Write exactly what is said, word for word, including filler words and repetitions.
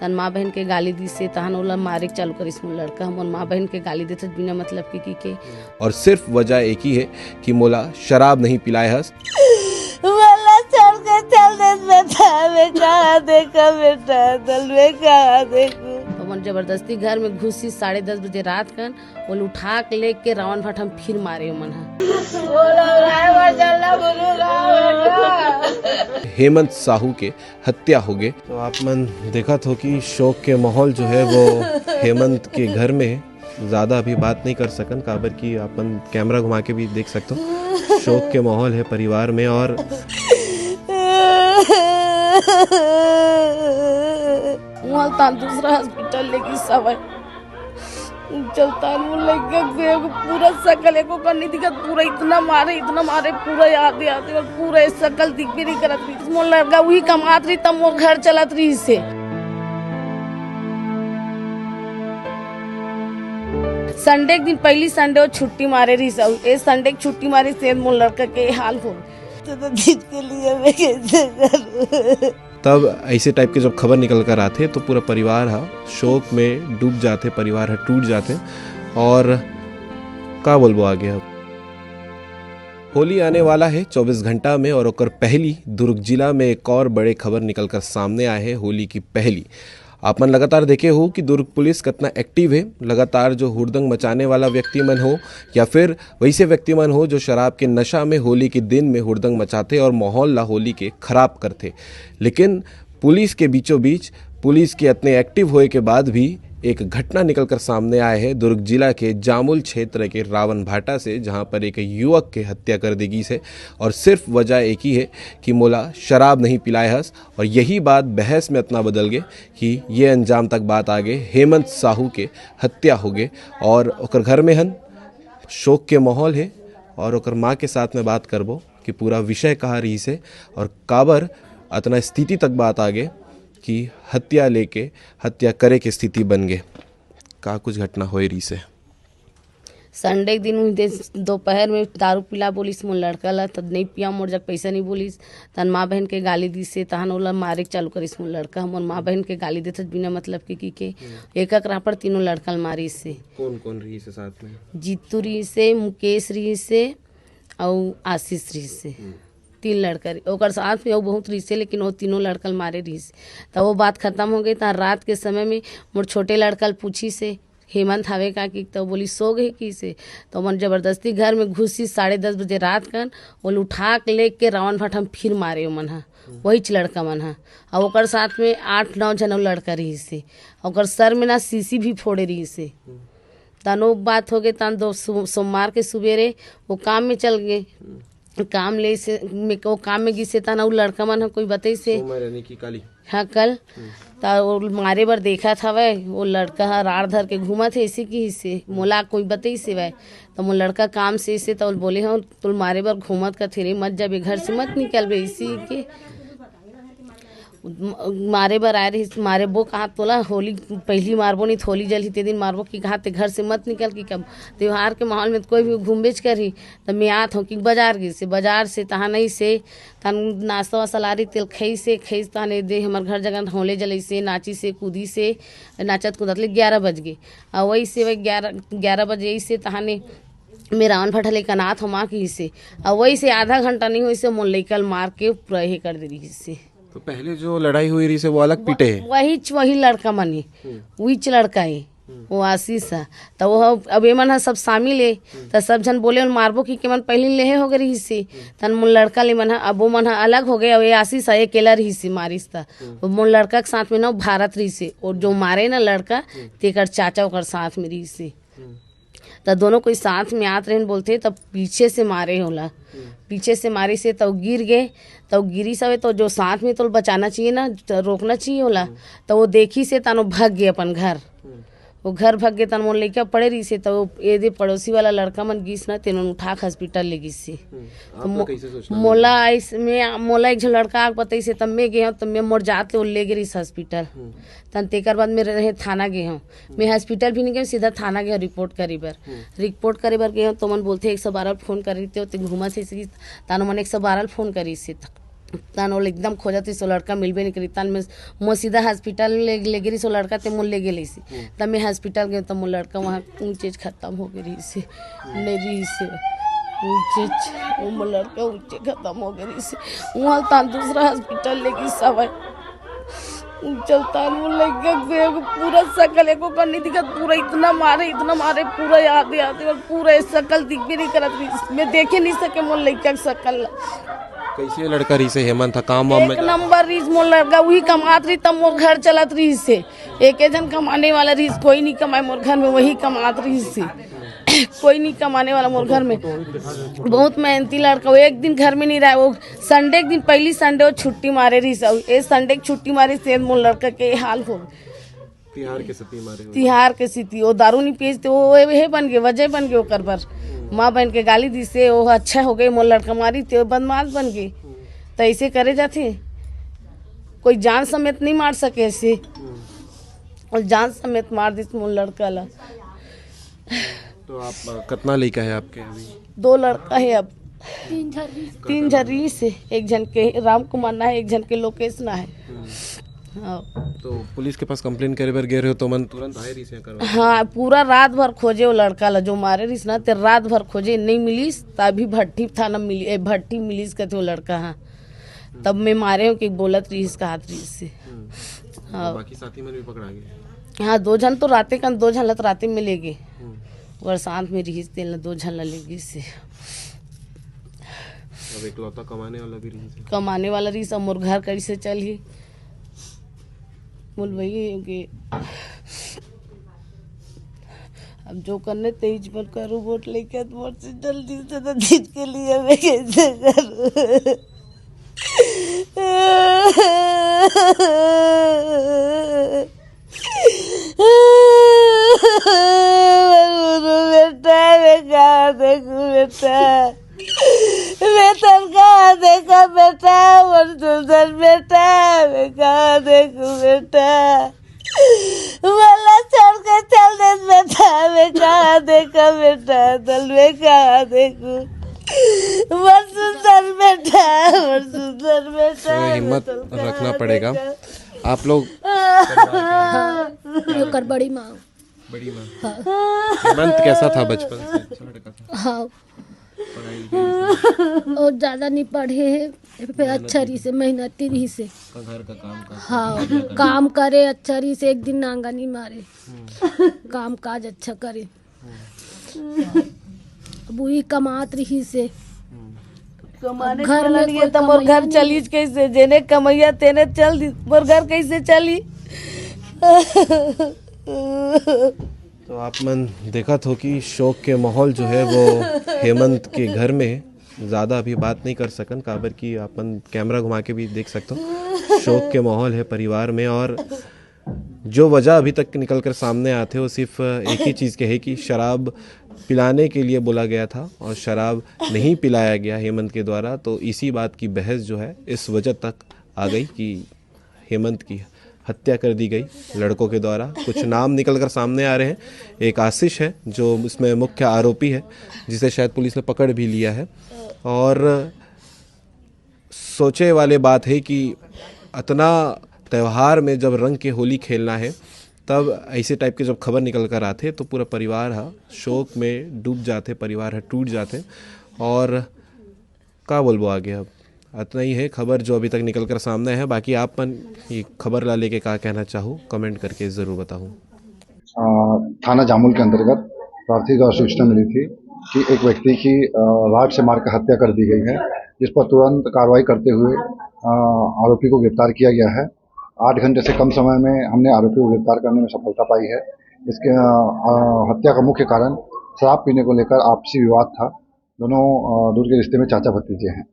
तन माँ बहन के गाली दिस हे, तहन ओला मारे के चालू करिस मोर लड़का ह। मोर माँ बहन के गाली देथस बिना मतलब के, की के। और सिर्फ वजह एक ही है कि मोला शराब नहीं पिलाए हस। मोला छोड़ के चल देस बेटा, मैं कहाँ देखा बेटा, दल मैं कहाँ देखू। तो मन जबरदस्ती घर में घुसी, साढ़े दस बजे रात कन ओला उठा के लेके रावण भाटा म फिर मारे ओमन ह। हेमंत साहू के हत्या हो गए। तो आप मन देखत हो कि शोक के माहौल जो है वो हेमंत के घर में है। ज़्यादा अभी बात नहीं कर सकन, काबर कि अपन कैमरा घुमा के भी देख सकते हो। शोक के माहौल है परिवार में। और वहाँ तान दूसरा हॉस्पिटल लेके सब है। चलता मोर लड़का के पूरा शकल एको कन नहीं दिखत, पूरा इतना मारे, इतना मारे, पूरा याद याद और पूरा ये शकल दिख भी नहीं करत रही। मोर लड़का वही कमात रही, तब मोर घर चलत रही से। संडे के दिन, पहली संडे वो छुट्टी मारे रही से, ए संडे के छुट्टी मारे से मोर लड़का के हाल हो। तो, तो जीत के लिए मैं कैसे करूँ? तब ऐसे टाइप के जब खबर निकल कर आथे तो पूरा परिवार ह शोक में डूब जाथे, परिवार ह टूट जाथे। और का बोलबो आगे अब। होली आने वाला है चौबीस घंटा में, और ओकर पहली दुर्ग जिला में एक और बड़े खबर निकल कर सामने आए है। होली की पहली, आप मन लगातार देखे हो कि दुर्ग पुलिस कितना एक्टिव है। लगातार जो हुड़दंग मचाने वाला व्यक्ति मन हो या फिर वैसे व्यक्ति मन हो जो शराब के नशा में होली के दिन में हुड़दंग मचाथे और माहौल ला होली के खराब करथे, लेकिन पुलिस के बीचों बीच, पुलिस के इतने एक्टिव होए के बाद भी एक घटना निकल कर सामने आए है दुर्ग जिला के जामुल क्षेत्र के रावण भाटा से, जहां पर एक युवक के हत्या कर दी गई है। और सिर्फ वजह एक ही है कि मोला शराब नहीं पिलाए हस, और यही बात बहस में इतना बदल गए कि ये अंजाम तक बात आ गए। हेमंत साहू के हत्या हो गए और ओकर घर में हन शोक के माहौल है। और ओकर माँ के साथ में बात करबो कि पूरा विषय कहाँ रही से और काबर अतना स्थिति तक बात आ गए कि हत्या लेके हत्या करे के स्थिति बन गए। का कुछ घटना होए रही से? संडे के दिन उही दिन दोपहर में दारू पिला बोलिस मोर लड़का ला, तब नहीं पिया, मोर जग पैसा नहीं बोलिस। तन माँ बहन के गाली दिस हे, तहन ओला मारे के चालू करिस मोर लड़का। मोर माँ बहन के गाली देथस बिना मतलब के, की के। एक एक रापड़ तीनों लड़का ल मारिस हे। कौन कौन रही से साथ में? जीतू रही से, मुकेश रही से, अउ आशीष रही से। तीन लड़का रही, ओकर साथ में अउ बहुत रही से, लेकिन वो तीनों लड़का ल मारे रही से। तब वो बात खत्म हो गई। तहाँ रात के समय में मोर छोटे लड़का ल पूछी से, हेमंत हवे का? कि तो बोली, सो गए की से। तो ओमन जबरदस्ती घर में घुसी, साढ़े दस बजे रात कन ओला उठा के लेके रावण भाटा म फिर मारे ओमन ह, वहीच लड़का मन ह। और ओकर साथ में आठ नौ झन अउ लड़का रही से। ओकर सर में ना शीशी भी फोड़े रही से। तनो बात हो गए, तन दो सो-, सोमवार के सुबेरे वो काम में चल गए। काम ले से में, वो काम में गिसे तन अउ लड़का मन ह कोई बतई से। सोमवार यानी कि काली। हाँ, कल। त वो मारे बर देखत हवय, वो लड़का ह राड़ धर के घूमत हे, इसे की हिसे मोला कोई बतई से वय। त मोर लड़का काम से इसे त बोले, "हो तोल मारे बर घूमत कथे रे, मत जाबे घर से, मत निकलबे," इसी के मारे बर आए रहिस। मारे बो कहा, "तोला होली पहली मारबो नहीं, होली जलही ते दिन मारबो," कि कहा, "ते घर से मत निकल," कि कब त्योहार के माहौल में त कोई भी घूमबेच करही। त मैं आत हूँ कि बाजार गिस हे, बाजार से तहाँ नहीं से तहन नाश्ता वास्ता लारी, तेल खइसे, खइस तहन ए दे हमर घर जगह होले जलइसे, नाचिसे, कूदिसे, नाचत कूदत ले ग्यारह बज गे। आ वइसे वही ग्यारह, ग्यारह बजे अइसे तहने मैं रावण भट्टा लेकर आत हमा कहिसे। आ वइसे आधा घंटा नहीं होइसे, मोर लइका ल मार के पूरा हे कर दे रहिसे। तो पहले जो लड़ाई हुई रही से वो अलग पीटे है? वही च-, वही लड़का मन हे, उहीच लड़का हे। वो आशीष ह। त वो ह-, अब एमन ह सब शामिल हे। त सब झन बोले, "मारबो," कि के मन पहिली लेहे हो गए रहिस हे। तन मोर लड़का ले मन ह, अब वो मन ह अलग हो गए। अब ये आशीष ह, ये अकेला रहिस हे मारिस त। वो मोर लड़का के साथ में ना भारत रहिस हे। और जो मारे ना लड़का, तेकर चाचा ओकर साथ में रहिस हे। त दोनों कोई साथ में आत रहेन बोलथे, तब पीछे से मारे होला। पीछे से मारिस हे, त वो गिर गए। त वो गिरिस हवे, त जो साथ में तो बचाना चाहिए ना, त रोकना चाहिए होला। त वो देखिस हे, तन वो भग गए अपन घर। वो घर भग गए, तन मोर लइका पड़े रहिस हे, त वो एदे पड़ोसी वाला लड़का मन गिस ना, तेन मन उठा के हॉस्पिटल ले गिस हे। हम्म। त आपका मो-, कैसे सोचना मोला आइस, मैं, मोला एक झन लड़का आके बताइस हे, तब मैं गे हूँ, तब मैं मोर जात ले वो ले गे रहिस हॉस्पिटल। हम्म। तन तेकर बाद मैं रहे थाना गे हूँ। मैं हॉस्पिटल भी नहीं गए, सीधा थाना गे रिपोर्ट करे बर। हम्म। रिपोर्ट करे बर गे हूँ, तो मन बोलथे एक सौ बारह फोन करिस ते, ते घूमत हे, तन मन एक सौ बारह फोन करिस हे। तन ओला एकदम खोजत रहिस, वो लड़का मिलबे नहीं करी। तन में मोर सीधा हॉस्पिटल ले, ले गे रहिस वो लड़का, ते मोर ले गे रहिस। तब मैं हॉस्पिटल गए, तब मोर लड़का वहाँ ऊँचे खत्म हो गए रहिस, नहीं रहिस। ऊँचे, वो मोर लड़का ऊँचे खत्म हो गए रहिस। वहाँ तन दूसरा हॉस्पिटल ले गिस हवय। चलता वो लइका के एगो पूरा शकल एको कर नहीं दिखत, पूरा इतना मारे, इतना मारे, पूरा याद, याद, और पूरा ये शकल दिख भी नहीं करत रहिस। मैं देखे नहीं सके मोर लइका के शकल ला। कैसे लड़का रहिस हे हेमंत ह? काम वाम में एक नंबर रहिस मोर लड़का, वही कमात रहिस, तब मोर घर चलत रहिस हे। एक झन कमाने वाला रहिस, कोई नहीं कमाए मोर घर में, वही कमात रहिस हे। कोई नहीं कमाने वाला मोर घर में। बहुत मेहनती लड़का, वो एक दिन घर में नहीं रहा। वो संडे के दिन, पहली संडे वो छुट्टी मारे रहिस, अउ ए संडे के छुट्टी मारे से मोर लड़का के हाल हो। तिहार के सेती मारे हो। तिहार के सेती वो दारू नहीं पीस, ते वो, वो हे बन गए, वजह बन गए ओकर बर। माँ बहन के गाली दी से वो अच्छा हो गए, मोर लड़का मारी ते वो बदमाश बन गए। तो ऐसे करे जाथे, कोई जान समेत नहीं मार सके ऐसे। और जान समेत मार दिस मोर लड़का ला। तो आप, अ, कितना लइका है आपके अभी? दो लड़का है अब। तीन झन रहिस हे, एक झन के राम कुमार ना है, एक झन के लोकेश ना है। हाँ। तो पुलिस के पास कंप्लेन करे बर गए रहे हो तो मन तुरंत आए रहिस हे करवाए? हाँ, पूरा रात भर खोजे वो लड़का ला, जो मारे रहिस ना, ते रात भर खोजे, नहीं मिलिस, तभी भट्टी थाना मिली, ए, भट्टी मिलिस कहते वो लड़का। हाँ, तब मैं मारे हूँ कि बोलत रहिस, कहत रहिस हे। हम्म। हाँ। बाकी साथी मन भी पकड़ा गए? हाँ, दो झन तो राते कन, दो झन ला तो राते में ले गए। हम्म। और साथ में रहिस, तेन ला दो झन ला ले गिस हे। अब एकलौता कमाने वाला भी रहिस हे। कमाने वाला रहिस, अब मोर घर कैसे चलही? बोल भई कि अब जो करने तेईस पर करो वोट लेके, तो वोट से जल्दी से तो जीत के लिए मैं कैसे करूँ? बेटा, मैं कहाँ देखूँ बेटा? मैं तन कहाँ देखा बेटा? मोर सुंदर बेटा, मैं कहाँ देखूँ बेटा? मोला छोड़ के चल दे बेटा, मैं कहाँ देखा बेटा? तन मैं कहाँ देखूँ? मोर सुंदर बेटा, मोर सुंदर बेटा, तो हिम्मत मैं तन कहाँ रखना पड़ेगा। देखा? आप लोग ओकर बड़ी माँ। बड़ी माँ। हाँ। हेमंत कैसा था बचपन से? अच्छा लड़का था? हाँ। पढ़ाई लिखाई से? और ज्यादा नहीं पढ़े है, फिर अच्छा रहिस हे, मेहनती रहिस हे। का घर का काम काज हाँ, काम करे, अच्छा रहिस हे, एक दिन नांगा नहीं मारे। काम काज अच्छा करे। अब वही कमात रहिस हे। कमाने घर वाला में नहीं है कोई तो मोर घर कमैया नहीं चलिस कैसे? जेने कमैया तेने चल दी, मोर घर कैसे चली? तो आप मन देखत हो कि शोक के माहौल जो है वो हेमंत के घर में है। ज़्यादा अभी बात नहीं कर सकन, काबर कि आप मन कैमरा घुमा के भी देख सकते हो। शोक के माहौल है परिवार में और जो वजह अभी तक निकल कर सामने आते वो सिर्फ एक ही चीज़ के है कि शराब पिलाने के लिए बोला गया था और शराब नहीं पिलाया गया हेमंत के द्वारा। तो इसी बात की बहस जो है इस वजह तक आ गई कि हेमंत की हत्या कर दी गई लड़कों के द्वारा। कुछ नाम निकल कर सामने आ रहे हैं। एक आशीष है जो इसमें मुख्य आरोपी है, जिसे शायद पुलिस ने पकड़ भी लिया है। और सोचे वाले बात है कि इतना त्यौहार में जब रंग के होली खेलना है तब ऐसे टाइप के जब खबर निकल कर आते तो पूरा परिवार हा शोक में डूब जाते, परिवार हा टूट जाते। और का बोलबो आगे, अब इतना ही है खबर जो अभी तक निकल कर सामने है। बाकी आप मन ये खबर ला लेके का कहना चाहो, कमेंट करके ज़रूर बताओ। अ, थाना जामुल के अंतर्गत प्रार्थी द्वारा सूचना मिली थी कि एक व्यक्ति की, अ, rod से मारकर हत्या कर दी गई है, जिस पर तुरंत कार्रवाई करते हुए, अ, आरोपी को गिरफ्तार किया गया है। आठ घंटे से कम समय में हमने आरोपी को गिरफ्तार करने में सफलता पाई है। इसके, अ, अ, हत्या का मुख्य कारण शराब पीने को लेकर आपसी विवाद था। दोनों, अ, दूर के रिश्ते में चाचा भतीजे हैं।